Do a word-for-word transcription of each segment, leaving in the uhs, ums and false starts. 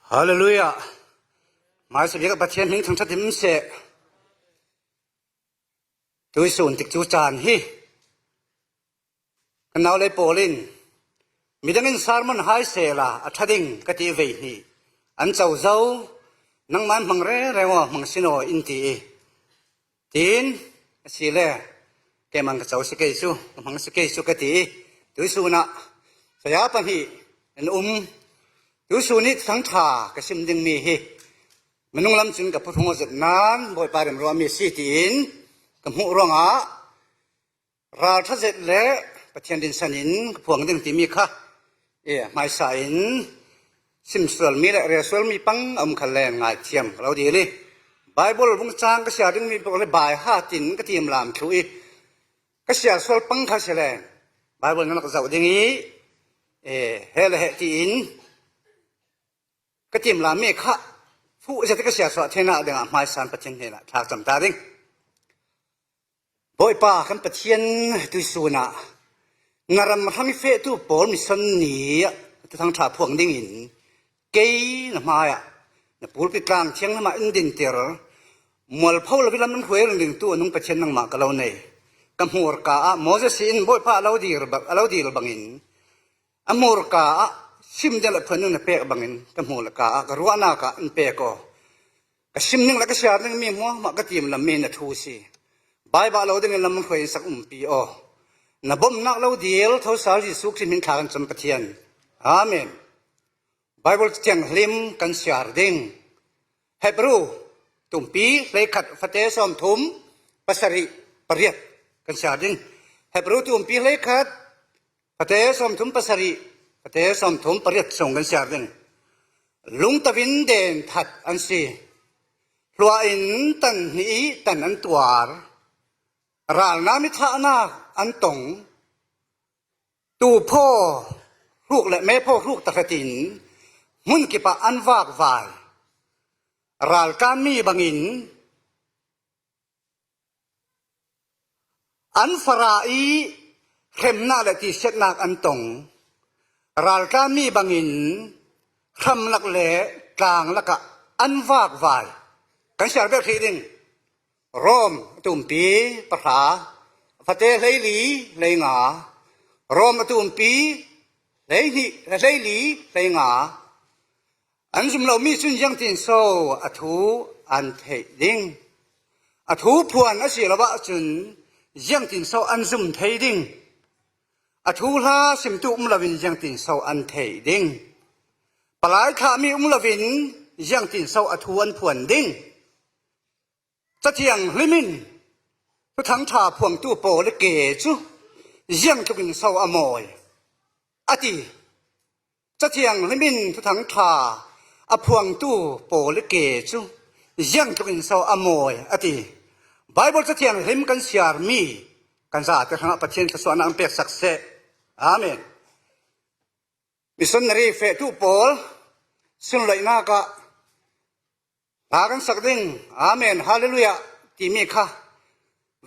Halleluiah. Hmaisa bik ah Pathian hming thangṭhat in um seh. Tuisun tikcu caan hi kan naulei pawl in midang in sermon hai sehla a ṭha ding ka ti vei hnih an co zo. Nangmah in hmang rengreng aw, hmang sin aw in ti i tiin, asile keimah ka co si kei cu, ka hmang si kei cu ka ti i, tuisun ah saya pahnih an um. Tuisun i Thuthang ṭha ka sim dingmi hi minung lam cun ka phuhrung aw zet nan Bawipa remruahmi a si tiin ka hmuh ruangah ralṭha zet le Pathian dinsan in ka phuang ding timi kha, e, hmaisa in simsualmi le relsualmi pang a um kha len ngaithiam ka lo dil i, Baibal vung cang ka siar dingmi pawl le by heart in ka timlam thluh i, ka siar sual pang kha si len Baibal na rak zoh ding i, e, he le he tiin ka timlammi kha fuh zet i ka siar suah theinak dingah hmaisa in Pathian hnenah thlacam ta ding. Bawipa kan Pathian, tuisun ah na ram hrang i fehtu pawl mission ni ah Thuthang ṭha phuang dingin kei na hmaiah na pulpit tlang thiang lamah in dinter, mualpho lo i lam in hruai ringringtu a nung Pathian nangmah ka lo nei. Ka hmurka ah Moses in Bawipa a lo dil bang, a lo dil bangin a hmurka ah sim ding le phuan ding na pek bangin ka hmurka ah ka ruahnak ah in pek aw. Ka sim ding le ka siar dingmi hmuahhmuah ka timlammi na thu si. Baibal lo dingin lam hruai in sak umpi aw. Na bomnak lo dil thosal Jesuh Khrih hmin thla kan cam Pathian. Amen. Baibal thianghlim kan siar ding. Hebru tumpi hleikhat fate sawmthum pasarih pariat kan siar ding. Hebru tumpi hleikhat fate sawmthum pasarih, fate sawmthum pariat sung kan siar ding. Lungto in den that an si. Hlua in tan hnih i tan an tuar. Ralnam i thahnak an tong. Tuuphaw hruk le meephaw hruk tahratin hmun kipah an vakvai. Raltlanmi bangin an fara i hremnak le tisiatnak an tong. Raltlanmi bangin hramlak le tlang lakah an vakvai. Kan siar bek hrih ding. Rom a tumpi pahra, fate hleili hleinga. Rom a tumpi hleihnih, hleili hleinga. An zum lomi cun ziangtin so a thu an theih ding? A thu phuan a si lo ahcun ziangtin so an zum thei ding? A thuhla simtu um loin ziangtin so an theih ding? Palai thlahmi um loin ziangtin so a thu an phuan ding? Cathiang hlim in Thuthang ṭha phuangtu pawl i ke cu ziangtlukin so a mawi a ti. Cathiang hlim in Thuthang ṭha a phuangtu pawl i ke cu ziangtlukin so a mawi a ti. Baibal cathiang hlim kan siarmi kan zate hrangah Pathian thluasuahnak an peksak seh. Amen. Missionary fehtu pawl sunloihnak ah hla kan sak ding. Amen. Halleluiah timi kha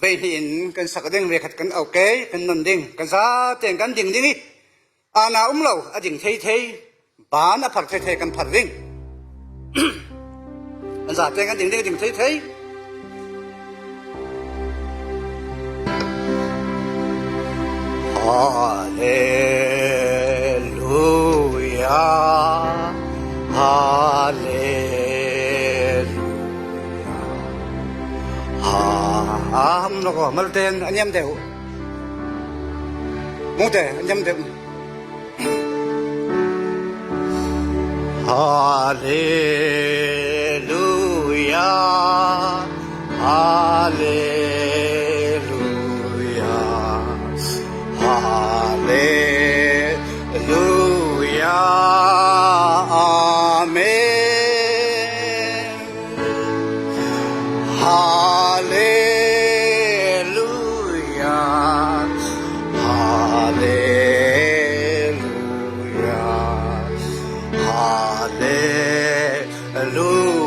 veihnih in kan sak ding, veikhat kan au kei, kan non ding, kan zaten kan ding ding i, ana um lo, a ding thei thei, ban a phar thei thei kan phar ding. Kan zaten kan ding ding, ding thei thei. Halleluia, halleluia. Ha, ha, um lo ko, malte an niam deuh. Mute an niam deuh. Halleluia, halleluia, halleluia, amen. Halleluia, halleluia,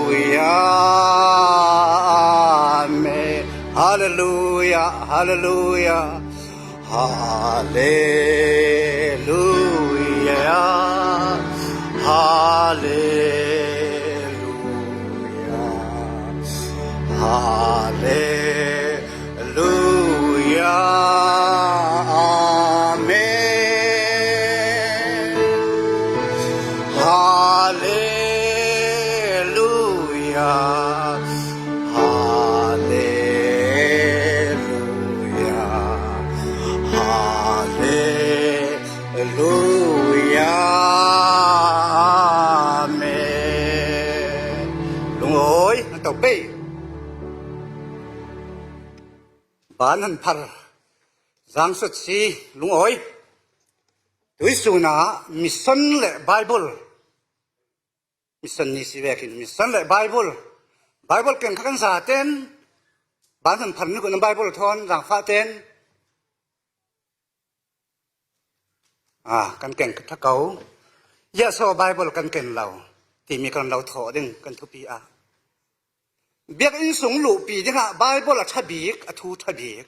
halleluia, amen. Halleluia, halleluia, halleluia, halleluia. Halleluia. Amen. Lungawi, na to pei. Ban han phar. Zang sut si, lungawi. Tuisuna mission le Bible. Mission ni si vekin, mission le Bible. Bible ken kha kan za ten. Ban han phar ni kun Bible thon, zang fa ten. A, kan ken ka thakau. Ya so Bible kan ken lo. Timi kan lo tho ding, kan thupi a. Biak in sung lupi ding a Bible a tha bik, a thu tha bik.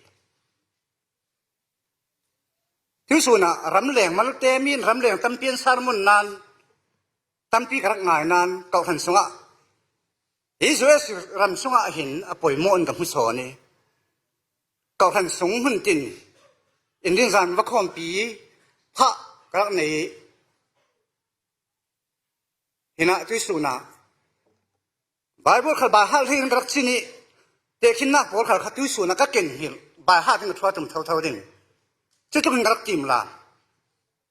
Tuisuna ramleng malte min ramleng tampi an sermon nan, tampi ka rak ngai nan, Kohhran sungah, hi U S ram sungah hin a poimaw in ka hmu sawn i, Kohhran sung hun tin, in din zan va khawmpi phah ka rak nei i, hinah tuisuna Bible khal bai hal thei in ka rak cin i, tehkhinnak pawl khal kha tuisuna ka ken hilh, bai hal thei in ka thua tum thotho ding. Cutuk in ka rak tim la.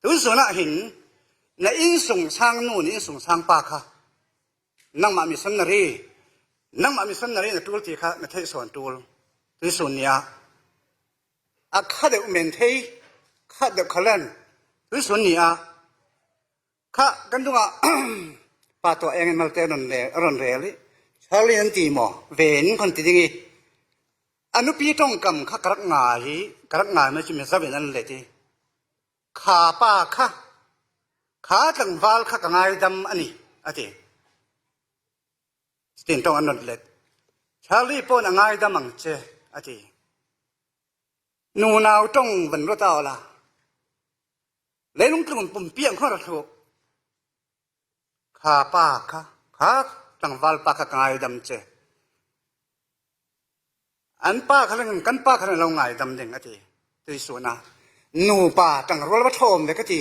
Tuisuna hin, na inn sung sang nu, na inn sung sang pa kha. Nangmah missionary, nangmah missionary na tul ti kha, na theih sawn tul. Tuisun ni ah. A kha deuh men thei, kha deuh kha len. Tuisun ni ah. Kha kan dungah, pa tua engin malte ron le, ron rel i. Charlie an ti maw, ven kan ti ding i. A nupi tongkam kha ka rak ngai i, ka rak ngai mai cu mi zavin an let i. Kha pa kha, kha tlangval kha ka ngaidam a ni, a ti. Tin tong an ron let. Charlie pawn a ngaidam ang ce, a ti. Nunau tong van ruat awla. Leilung tlung pumpi ang kho ra thuk. Kha pa kha, kha tlangval pa kha ka ngaidam ce. An pa kha leng, kan pa kha leng lo ngaidam ding a ti. Tuisuna. Nupa tangrual va thawm ve ka ti.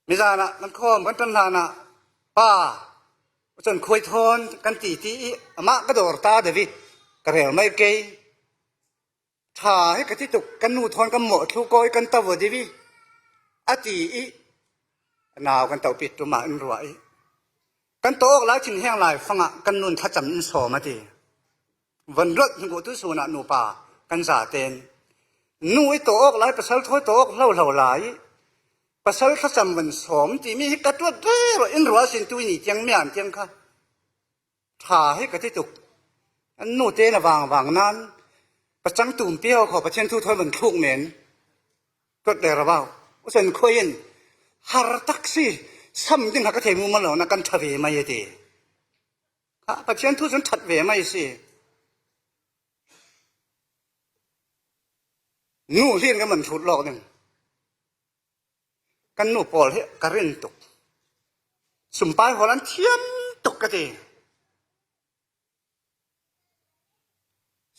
Mizanah kan khawm kan tan hlanah, pa, ucan khuai thawn kan ti ti i, amah ka dawr ta devi, ka rel mai kei. Tha hi ka ti tuk, kan nu thawn kan mawh thlu kawi kan tavo divi, a ti i, a nau kan tohpit tuma in ruah i. Kan tawh awk lai thinheng lai fangah kan nun thlacam in sawm a ti. Van ruat hngkuh tu sunah nupa kan zaten. Nu i tawh awk lai, pasal thawi tawh awk hlohlo lai i. Pasal thlacam van sawm timi hi ka tuat rero in ruah sin tui ni tiang mian tiang kha. Tha hi ka ti tuk. An nute na vangvang nan, pacang tumpi ho kho Pathian thu thawi man thluk men. Tuat le ravau. Usen khuai in, har tak si, sam ding ha ka thei mu man lo na kan tha ve mai a ti. Ha, Pathian thu cun that ve mai si. Nu hlin ka man thut lawk ding. Kan nu pawl hi ka rin tuk. Sumpai hawl an thiam tuk ka ti.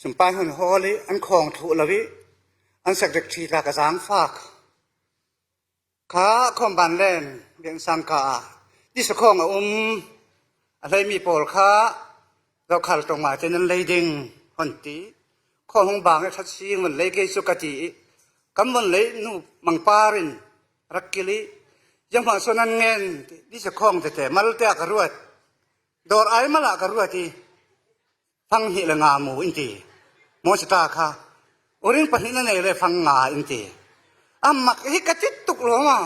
Sumpai hun hawl i an khawng thuh lo i an sak dek thi tla ka zang fak. Kha khawm ban len, bian sang ka a. Disa khawng a um. A hlei mi pawl kha, zokhal tong mai te nan lei ding, hon ti. Khawng hong bang e that si, ngun lei kei cu ka ti i. Kan vun lei nu mangpar in, rak kil i. Yang hmang sawn an ngen, disa khawng tete, mal te a ka ruat. Dawr ai mal a ka ruat i. Fang hnih le nga mu in ti. Mawsi ta kha. Uring pahnih na nei le fang nga in ti. A mak hi ka ti tuk lo ma.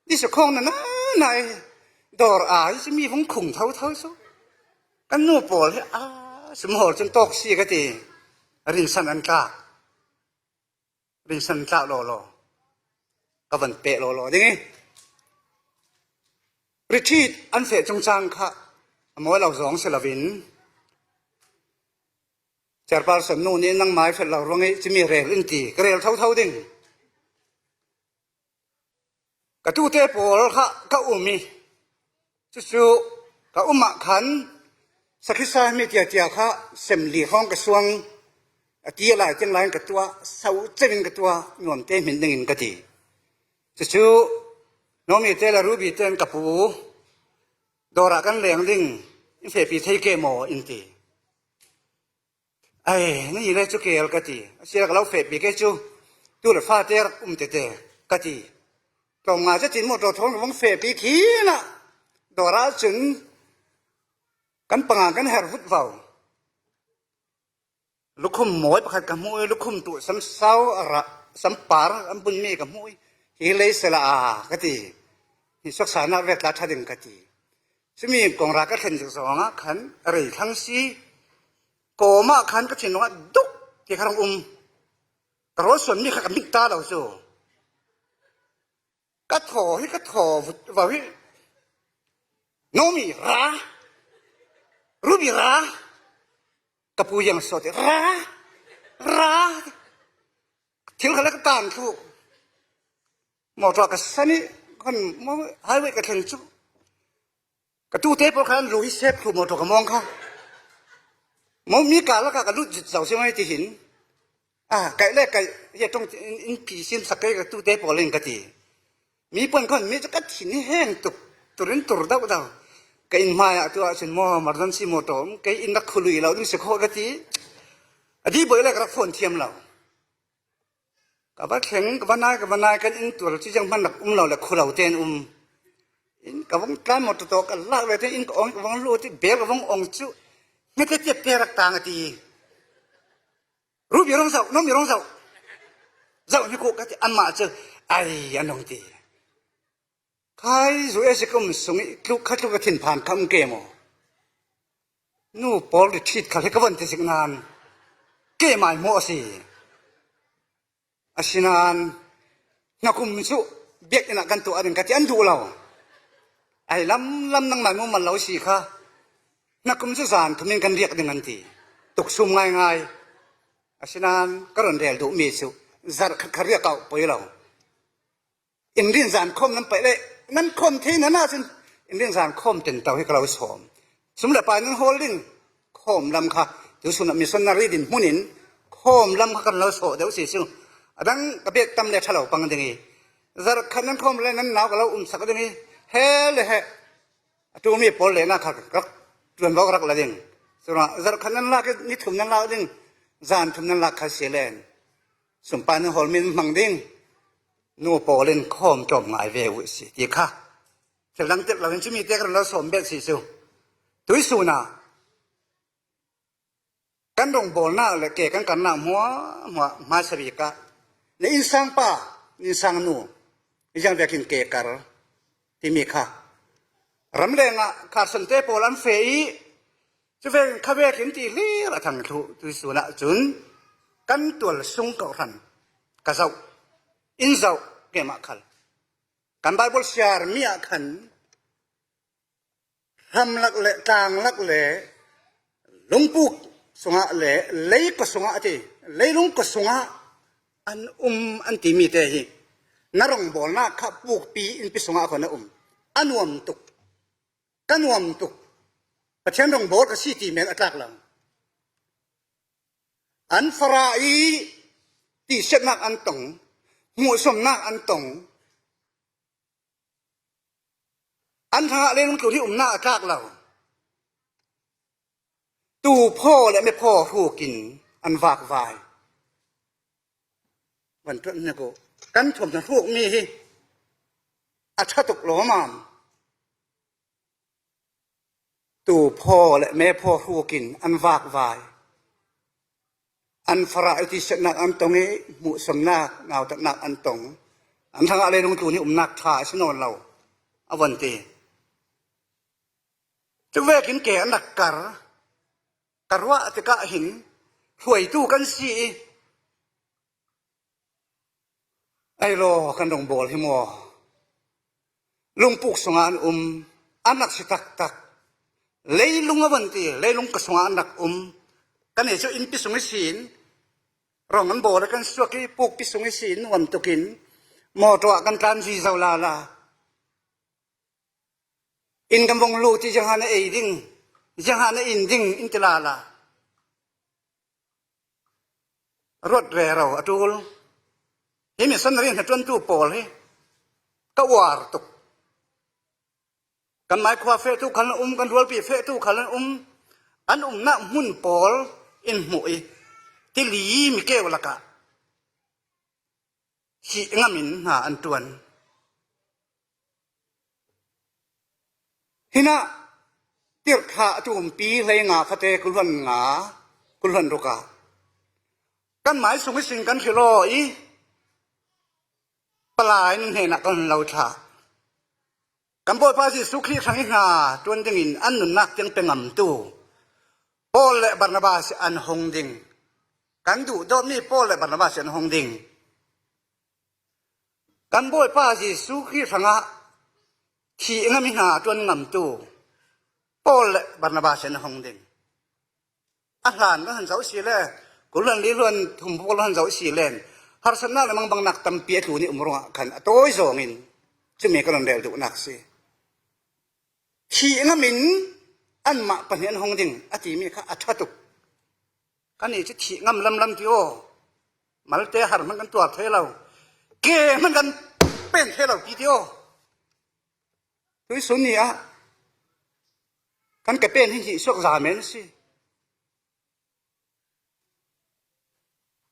Disa khawng na na nai. Dawr ai si mi vung khung tho tho su. Kan nu pawl hi a, sum hawl cun tawk si ka ti. Rinsan an tlak. Rinsan tlak lawlaw. Ka van peh lawlaw ding i. Retreat an feh cungcang kha a mawi lo zawng si lo in. Chairperson nu nih nang mai fel lo ruang i cimi rel in ti. Ka rel thotho ding. Ka tute pawl kha ka um i, cucu ka um ah khan sakhi sa mi tiatia kha sem li hrawng ka suang, a ti a lai tiang lai in ka tuah, sau cem in ka tuah, nuam te hmin ding in ka ti. Cucu Naomi te le Ruby te in ka pu, dawr ah kan leng ding, in fehpi thei ke maw in ti. Ai, na ni le cu keel ka ti. A si rak lo fehpi ke cu. Tu le fate rak um tete. ka ti. Tlawmnga zetin mawtaw thawn ka vawng fehpi khinah dawrah cun kan panga kan herh vut vau. Lukhum mawi pakhat ka hmuh ih, lukhum tuh samsau a rah, sampar an bunmi ka hmuh ih, hi lei sela a ka ti. Hi suaksanak vek tla ṭha ding ka ti. Cumi kawng ra ka thlen zik zawngah khan a rei thlang si. Kawmah khan ka thin lungah duk ti kha rung um. Ka rawl suanmi kha ka mit ta lo cu. Ka thaw hi ka thaw vut vau hi. Naomi ra. Ruby ra. Ka pu yang sawt hi ra. Ra. Thil kha le ka kan thluh. Mawtaw ka san ih kan highway ka thlen cu. Ka tute pawl kha an lu hi sep thlu mawtaw ka mawng kha. Mo mi ka lakah ka lut zit zo si mai tihin. A, kaih le kaih, hi a ṭong in, in pi sin sak kei ka tute pawl in ka ti. Mi puan khawn mi cu ka thin hi heng tuk, turin tur dauh dauh. Ka in hmaiah tu ahcun maw, emergency mawtaw, kei in rak khului lo ding si khawh ka ti. A dih bawi le ka rak phone thiam lo. Ka va thleng, ka va nai, ka va nai, kan in tuar cu zianghman rak um lo le, khulo tein um. In ka vung tlan mawtaw tawh ka lak ve tein in ka ong, ka vung lut i bel ka vung ong cu. Hngete tiat te rak tang a ti. Ruby rung zoh, Naomi rung zoh. Zoh hnik uh ka ti, amah cu, ai, an rung ti. Khai zu e si ka um sung i tluk kha tluk ka thinphan kha um ke maw? Nu pawl ri ṭhit khal hi ka von ti zik nan. Ke mai maw a si. Asinain hnakum cu biakinn ah kan tuah ding ka ti an duh lo. Ai lam lam nangmai mumal lo si kha. Hnakum cu zan thum in kan riak ding an ti. Tuksum ngaingai. Asinain ka run rel duhmi cu zarh khat kha riak auh poi lo. Inrin zan khawm nan paih le nan khawm thei nan ahcun inrin zan khawm tento hi ka lo sawm. Sum le pai nan hawl ding khawm lam kha tusun ah missionary dinhmun in khawm lam kha kan lo sawh deuh si cu. A dang ka bek tam le ṭha lo pang ding i zarh khat nan khawm le nan nau ka lo umsak ding i he le he a ṭumi pawl le na kha rak ṭuanvo ka rak la ding. Cunah zarh khat nan lak i ni thum nan lak ding, zan thum nan lak kha si len sumpai nan hawl min hmang ding. Nu pawl in khawm tlawm ngai ve uh si ti kha thil dang tirh lo in cumi te kan lo sawm bet si cu. Tuisun ah kan rawngbawlnak le ke kan karnak hmuahhmuah hmaisa bik ah na innsang pa, na innsang nu ziang vekin ke kar timi kha ramleng ah kharsan te pawl an feh i cuvekin kha vekin ti hlir a thang thluh tuisun ah cun kan tual sung kohhran ka zoh, in zoh keimah khal. Kan Baibal siarmi ah khan hramlak le tlanglak le lungpuk sungah le leikua sungah a ti, leilung kua sungah an um an timi te hi na rawngbawlnak kha pukpi innpi sungah khaw na um. A nuam tuk, ka nuam tuk, Pathian rawngbawl ka si ti men a tlak lo. An fara i tihsiatnak an tong, hmuhsomnak an tong, an hrangah leilung tlun hi umnak a tlak lo. Tuu phaw le mephaw hrukin an vakvai. Van ṭuan hnik uh, kan thuam hna hrukmi hi a ṭha tuk lawmam. Tuu phaw le mephaw hrukin an vakvai. An fara i tihsiatnak an tong i hmuhsomnak, nautatnak an tong. An hrangah leilung tlun hi umnak ṭha a si nawn lo, a von ti. Cuvekin ke an rak kar, ka ruah tikah hin hruaitu kan si i, ei law kan rawngbawlnak hi maw? Lungpuk sungah an um, an rak si taktak. Leilung a von ti, leilung kua sungah an rak um. Kan ei cu innpi sung ihsin, rawng an bawl i kan suak i pukpi sung ihsin nuam tukin mawtaw ah kan tlan zui zo lala. In kan vung lut i ziangha na ei ding, ziangha na in ding in ti lala. Ruat rero a ṭul. Hi missionary hnaṭuantu pawl hi ka uar tuk. Kan maikhua fehtu khal an um, kan rualpi fehtu khal an um. An umnak hmun pawl in hmuh i tili mikeu lakah thih ngamin hna an ṭuan. Hinah tirhthlah a tumpi hlei nga fate kulhuan nga, kulhuan ruk ah kan mai sung ihsin kan hrilh aw i palai hnenah kan lo thlah. Kan Bawipa Jesuh Khrih hrang i hna ṭuan dingin an nunnak tiang pe ngamtu Paul le Barnabas an hong ding. Kan duhdawtmi Paul le Barnabas an hong ding. Kan Bawipa Jesuh Khrih hrangah thih ngam i hna ṭuan ngamtu Paul le Barnabas an hong ding. A hlan kan han zoh si le, kul hlan li hlan thum pawl han zoh si len, harsatnak le mangbangnak tampi a tlun i um ruangah khan a tawi zawngin cumi kan rel duhnak si. Thih ngamin anmah pahnih an hong ding a timi kha a ṭha tuk. Kan i cu thih ngam lamlam ti aw. Malte har hmanh kan tuar thei lo. Ke hmanh kan pen thei lo pi ti aw. Tuisun ni ah kan ke pen hi hnih suak za men a si.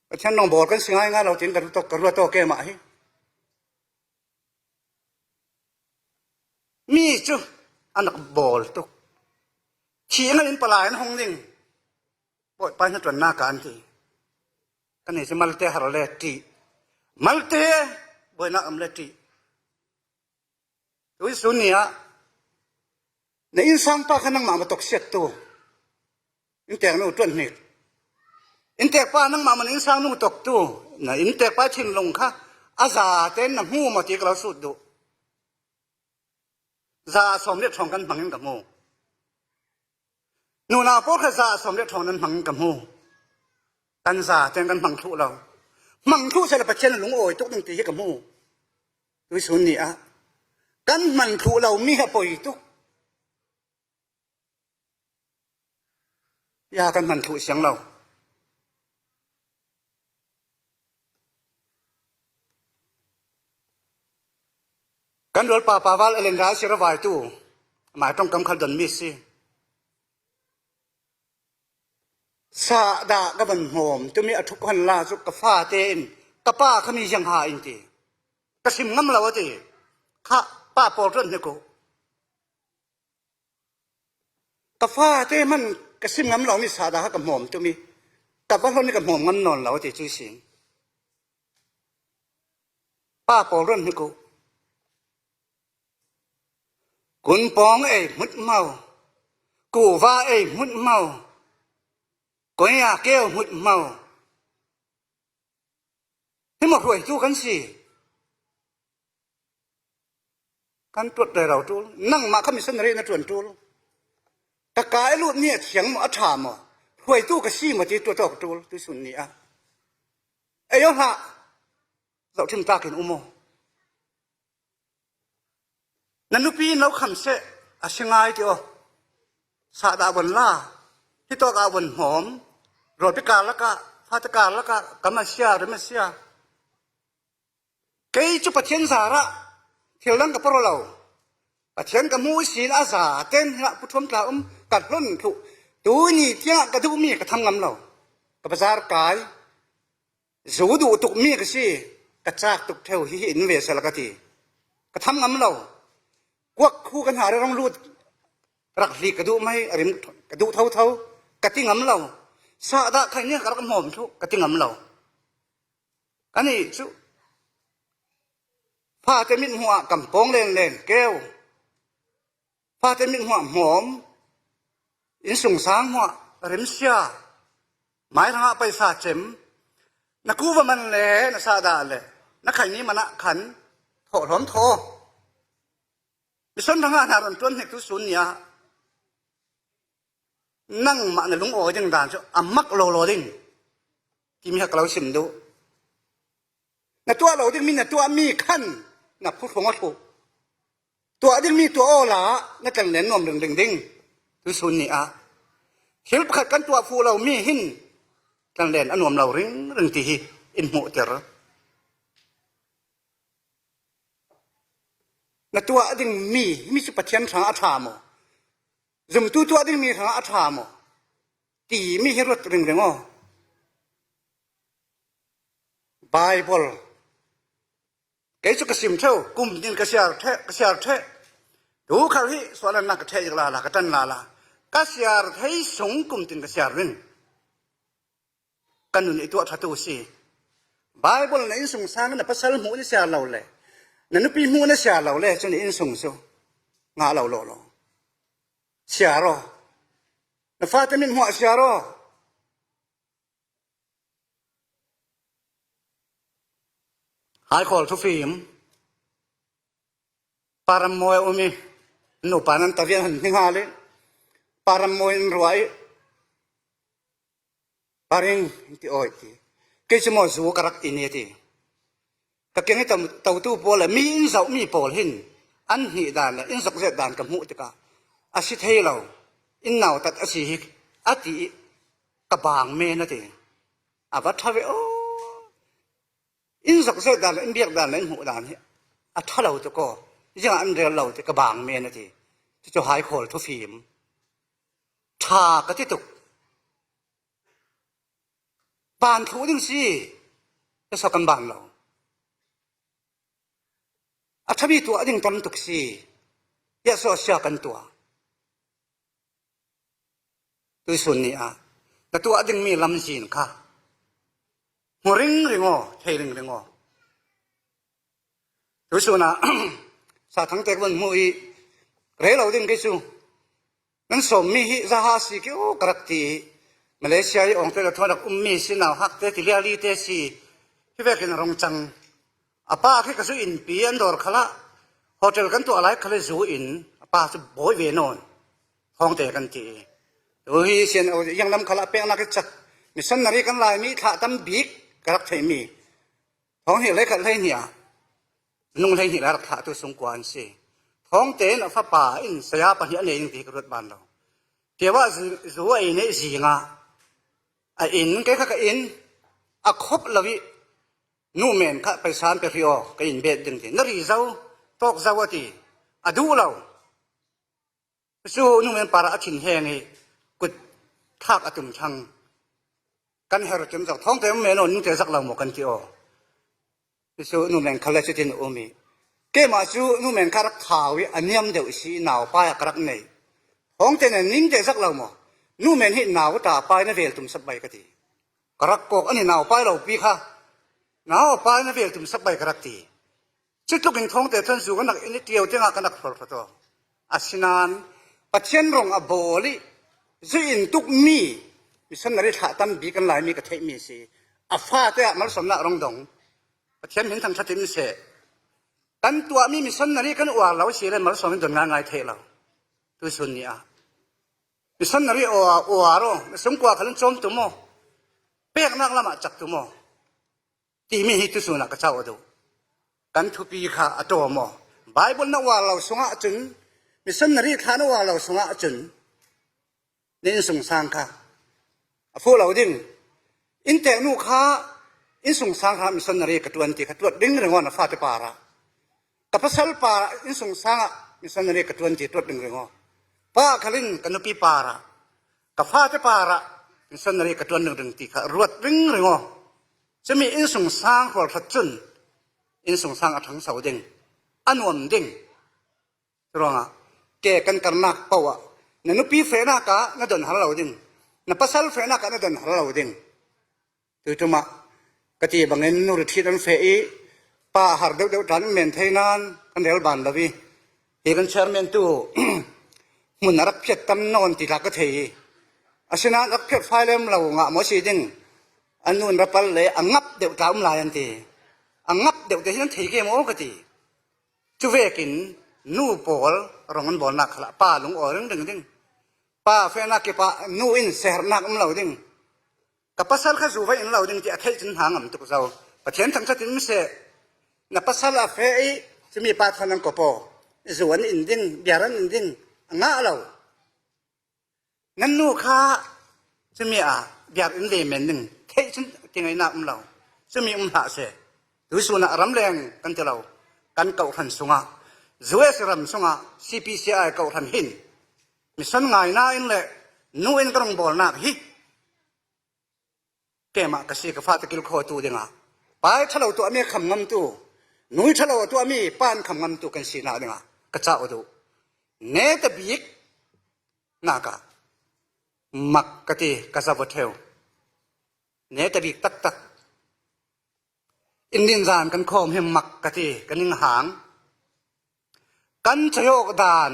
Pathian nong bawl kan si ngaingai lo tiin ka ruat tawk, ka ruat tawk keimah hi. Mi cu an rak bawl tuk. Thih ngamin palai an hong ding. Bawipa hna ṭuannak ah an ti. Kan i cu malte har le ṭih. Malte buainak am le ṭih. Tuisun ni ah na innsang pa kha nangmah ma tawksiat tu. Inntek nu ṭuan hnik. Inntek pa nangmah ma na innsang nu tawk tu. Na inntek pa thinlung kha a za tein na hmu maw ti ka lo sut duh. Za sawm le thawng kan hmangin ka hmu. Nunau pawl kha za sawm le thawng nan hmang ka hmu. Kan za tein kan hmang thluh lo. Hmang thluh seh le Pathian a lungawi tuk ding ti hi ka hmu. Tuisun ni ah kan hman thluh lo mi hi a poi tuk. Ya kan hman thluh siang lo. Kan rualpa Paval Ellen Rai Sira vai tu mai ṭong kam khal don mi si. Sahdah ka van hmawm tumi a thuk han la cu ka fate in ka pa kha mi ziang ha in ti. Ka sim ngam lo a ti. Kha pa pawl ṭuan hnik uh. Ka fate hman ka sim ngam lo mi sahdah kha ka hmawm tumi ka va hlon i ka hmawm ngam nawn lo a ti cu sin. Pa pawl ṭuan hnik uh. Kunpawng ei hmut hmau. Kuva ei hmut hmau. Koya keu hmut hmau. Hi maw hruaitu kan si. Kan tuat rero ṭul. Nangmah kha missionary na ṭuan ṭul. Ka kai lut ni a thiang maw a ṭha maw. Hruaitu ka si maw ti tuat awk ṭul tuisun ni ah. Ei aw hlah. Zohṭhim takin um aw. Na nupi in lo kham seh a si ngai ti aw. Sahdah von la. Hitawk ah von hmawm. Rawlpi kar lakah, fate kar lakah, kam a sia, rem a sia. Kei cu Pathian zarah thil dang ka poro lo. Pathian ka hmu ihsin a za ten hinah puthuam tla um ka hlon thluh. Tuni tiangah ka duhmi ka tham ngam lo. Ka bazar kai. Zu duh tukmi ka si, ka cak tuk theu hi, hi in ve sal ka ti. Ka tham ngam lo. Kuak khu ka hna rero lut rak hlik ka duh mai, a rim ka duh thotho, ka ti ngam lo. Sahdah khai nih ka rak hmawm thluh, ka ti ngam lo. Kan i cu fate mit hmuah kam pawng len len keu. Fate mit hmuah hmawm, innsungsang hmuah rimsia, mai hrangah paisa cem, na kuva man le na sahdah le na khaini manah khan thawh hlawm thaw. Mission hrangah hna run ṭuan hnik tu sun ni ah nangmah na lungawi ding dan cu a mak lawlaw ding timi kha ka lo sim duh. Na tuah lo dingmi na tuahmi khan na phu hrawng a hluh. Tuah dingmi tuah awla na tlanlen nuam ringring ding. Tuisun ni ah thil pakhat kan tuah fuh lomi hin tlanlen a nuam lo ringring ti hi in hmuhter. Na tuah dingmi, mi cu Pathian hrangah a ṭha maw? Zumtu tuah dingmi hrangah a ṭha maw? Timi hi ruat ringring aw. Baibal Kei chu ka sim theu, kum tin ka siar theh, ka siar theh. Tu khal hi suahlanna ka theh ik lala, ka tan lala. Ka siar thei sung kum tin ka siar ring. Ka nun i tuah thatu si. Bible na innsung sang na pasal hmuh na siar lo le, na nupi hmuh na siar lo le, chu na innsung su ngah lo lo lo. Siar aw. Na fate min hmuah siar aw. Hai khawl thufim. Param mawi a um i, nupa nan tavian han hning hal i, param mawi in ruah i, paring in ti awi ti. Kei chu maw zu ka rak in i ti. Ka keng i tam, totu pawl le mi in zoh mi pawl hin an hnih dan le in zok zet dan ka hmuh tikah a si thei lo, in nautat a si hi a ti i ka bang men a ti. A va tha ve aw. In zok zet dan le in biak dan le in hmuh dan hi a tha lo tuk aw. Ziangah an rel lo ti ka bang men a ti. Cucu hai khawl thufim. Tha ka ti tuk. Ban thluh ding si. Ka sa kan ban lo. A thabi tuah ding tam tuk si. Tiah saw sia kan tuah. Tuisun ni ah na tuah ding mi lamzin kha hmu ringring aw, thei ringring aw. Tuisun ah sathang tek vun hmu i rei lo ding kei chu. Nan sawm mi hi zaha si ki aw ka rak ti i Malaysia i awngte le thuan rak um mi si nau hakte ti liali te si hi vekin rong cang. A pa khi ka zu inpi an dawr khalah hotel kan tuah lai khale zu in a pa chu bawi ve nawn. Thawngte kan ti i tu hi sian aw yang lam khalah peknak i chak missionary kan lai mi thlah tam bik ka rak thei mi. Thawng hnih leikhat hleihnih ah nung hleihnih lai rak thlah tu sungkuan si. Thawngte in a fapa in saya pahnih a nei ding ti ka ruat ban lo. Keu ah zu a ei neih zingah a in kei kha ka in a khop lo i numen kha paisa an pe hri aw ka in bet ding ti na ri zo tawk zo a ti a duh lo. Cu numen parah a thin heng i kut thlak a tum thang. Kan her cem zak thawngte men aw nungte zak lo maw kan ti aw. Cucu numen khal le cutin a um i keimah cu numen kha rak thau i a niam deuh si naupai a ka rak nei. Thawngte na ningte zak lo maw? Numen hi nau ta pai na vel tum sak bai ka ti. Ka rak kawk a ni naupai lo pi kha. Naupai na vel tum sak bai ka rak ti. Cutlukin thawngte thawn zu kan rak in i tiu tiangah kan rak hrawlhrawt aw. Asinain Pathian rong a bawl i zu in tukmi missionary thlah tam bik kan laimi ka theihmi si. A fate ah malsawmnak rong dong. Pathian min thangṭhat in seh. Kan tuahmi missionary kan uar lo si le malsawm in don ngaingai theih lo. Tuisun ni ah missionary uar, uar aw, na sungkua khalin cawm tum aw. Peknak lamah cak tum aw. Timi hi tusun ah ka cauh a duh. Kan thupi kha a tawm aw. Bible na uar lo sungah cun, missionary thla na uar lo sungah cun, na innsungsang kha a fuh lo ding. Innteknu kha innsungsang kha missionary ka ṭuan ti kha tuat ringring aw na fate parah. Ka pasal parah innsungsang ah missionary ka ṭuan ti tuat ringring aw. Pa khalin ka nupi parah, ka fate parah missionary ka ṭuan ringring ti kha ruat ringring aw. Cumi innsungsang hrawlhrat cun innsungsang a ṭhangso ding, a nuam ding. Curuangah ke kan karnak paoh ah na nupi fehnak ah na don har lo ding, na pasal fehnak ah na don har lo ding. Tuiṭum ah ka ti bangin nu riṭhit an feh i pa har deuhdeuh ṭan an men thei nain kan rel ban lo i hi kan chairman tu hmun a rak phiat tam nawn ti tla ka thei i asinain rak phiat fai lem lo ngah maw si ding. An nun rapal le a ngap deuh tla um lai an ti. A ngap deuh te hi an thei ke maw ka ti. Cuvekin nu pawl rong an bawlnak khalah pa lungawi ringring ding. Pa fehnak kipah nu in seherhnak um lo ding. Ka pasal kha zu vai in lo ding ti a theih cun hna ngam tuk zo. Pathian thangṭhat in seh. Na pasal a feh i cumi pa thawn an kawp aw. Zu an in ding, biar an in ding a ngah lo. Nan nu kha cumi ah biar in ve men ding theih cun tingaihnak um lo. Cumi um hlah seh. Tuisun ah ramleng kan ti lo. Kan kawhhran sungah, U S ram sungah C P C I kawhhran hin mission ngaina in le nu in ka rungbawlnak hi keimah ka si, ka fate kilkhawtu dingah pai ṭhalo tuahmi a kham ngamtu Nui ṭha lo a tuahmi, pan kham ngamtu kan sinak dingah ka cah aw duh. Netabik nakah mak ka ti, ka zau aw theu. Netabik taktak. Inndin zan kan khawm hi mak ka ti, ka ning hang. Kan cawi awk dan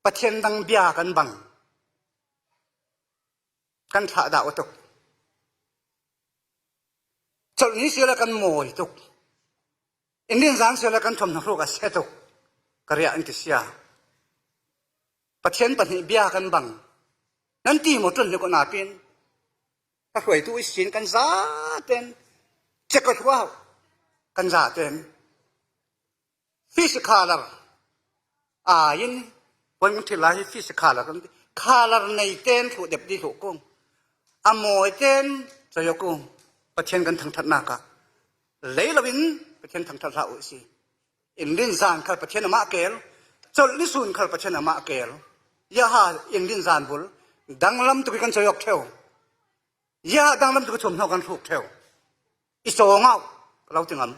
Pathian dang bia kan bang, kan thlah dah aw tuk. Colh ni si le kan mawi tuk. Inndin zan si le kan thawmhnaw hruk a sia tuk. Ka riah in ti sia. Pathian pahnih bia kan bang. Nan ti maw ṭun ni ko napin. Ka hruaitu i sin kan zaten. Cek ka hruau. Kan zaten. Fisi khalar. A in. Puan kan thil lai hi fisi khalar kan ti. Khalar nei ten thluh dep di thluh kung. A mawi ten cawi aw kung. Pathian kan thangṭhatnak ah. Lei lo in Pathian thangṭhat hlah uh si. Inndin zan khal Pathian amah kel, colh ni sun khal Pathian amah kel. Yaha inndin zan bul, danglam tuk i kan cawi awk theu. Yaha danglam tuk i thawmhnaw kan hruk theu. I sawng aw, ka lo ti ngam.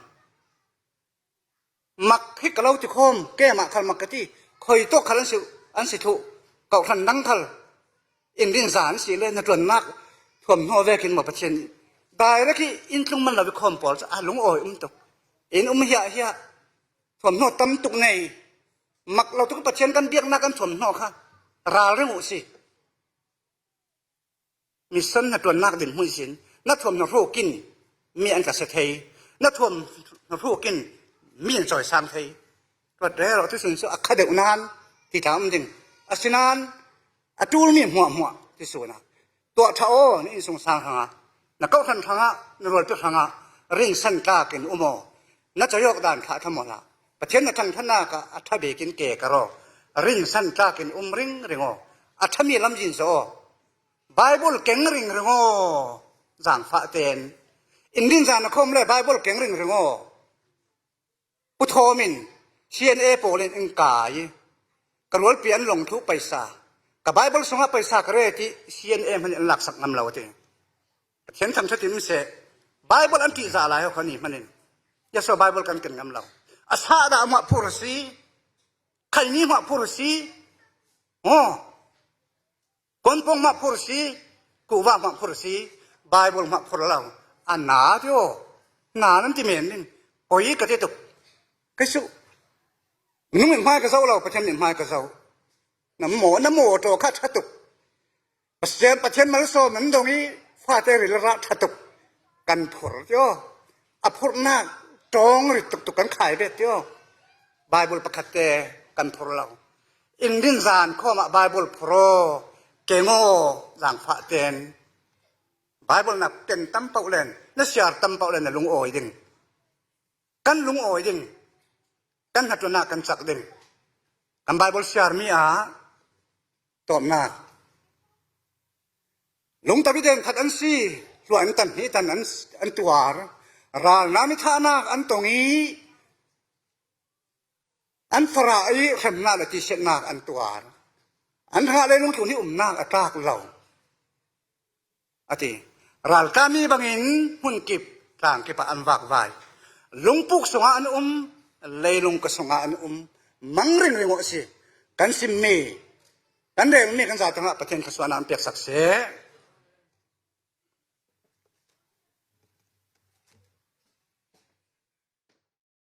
Mak hi ka lo ti khawm, keimah khal mak ka ti, khoi tawk khal an si, an si thluh, kawhhran dang khal. Inndin zan si le na ṭuannak thawmhnaw vekin maw Pathian. Direct hi in tlung man lo i khawm pawl cu a lungawi um tuk. In um hiahhiah. Thawmhnaw tam tuk nei. Mak lo tuk Pathian kan biaknak kan thawmhnaw kha. Ralring uh si. Mission na ṭuannak dinhmun sin. Na thawmhnaw hrukin mi an ka sia thei. Na thawmhnaw hrukin mi an cawisang thei. Tuat rero tu sin cu a kha deuh nan ti ta um ding. Asinan a ṭulmi hmuahhmuah ti sunah. Tuah ṭha aw, na innsungsang hrangah, na kawhhran hrangah, na rualpi hrangah, ringsan tlakin um aw. Na cawi awk dan thlah ṭha maw hlah. Pathian na thangṭhatnak ah a ṭha bekin ke ka raw. Ringsan tlakin um ringring aw. A ṭhami lamzin zaw aw. Bible keng ringring aw. Zangfah ten. Inndin zan a khawm le Bible keng ringring aw. Pu Thawm in C N A pawl in in kai i, ka rualpi an lawng thluh paisa, ka Bible sungah paisa ka ret i C N A hmanh in an laksak ngam lo a ti. Pathian thangṭhat in seh, Bible an ṭihzah lai ho kha ni hmanh in, Yasua Bible kan ken ngam lo. A sah dah hmuah phur a si, khaini hmuah phur a si. Aw, Kuanpawng hmah phur si, kuva hmah phur si, Bible hmah phur lo. A na ti aw, na nan ti men ding. Koi ka ti tuk. Kei su. Nung in hmai ka zoh lo, Pathian in hmai ka zoh. Na maw, na maw taw kha ṭha tuk. Pathian, Pathian malsawm nan dong i fate ril rah ṭha tuk. Kan phur ti aw. A phurhnak ṭawng rit tuktuk kan khai ve ti aw. Bible pakhat te kan phur lo. Inndin zan khawmah Bible phur aw, keng aw, zangfah ten. Bible na ken tam paoh len, na siar tam paoh len na lungawi ding. Kan lungawi ding. Kan hnaṭuanah kan cak ding. Kan Bible siarmi ah tawpnak. Lungtami den khat an si, hluah an tan, hnih tan an, an tuar. Ralnam i thahnak an tong i, an farah i hremnak le tisiatnak an tuar. An rah le lungtlun i umnak a tlak lo. A ti. Raltlami bangin hmunkip, tlangkip ah an vakvai. Lungpuk sungah an um, leilung ka sungah an um. Mang ringring aw si. Kan simmi, kan relmi kan zautangah Pathian thluasuahnak an peksak seh.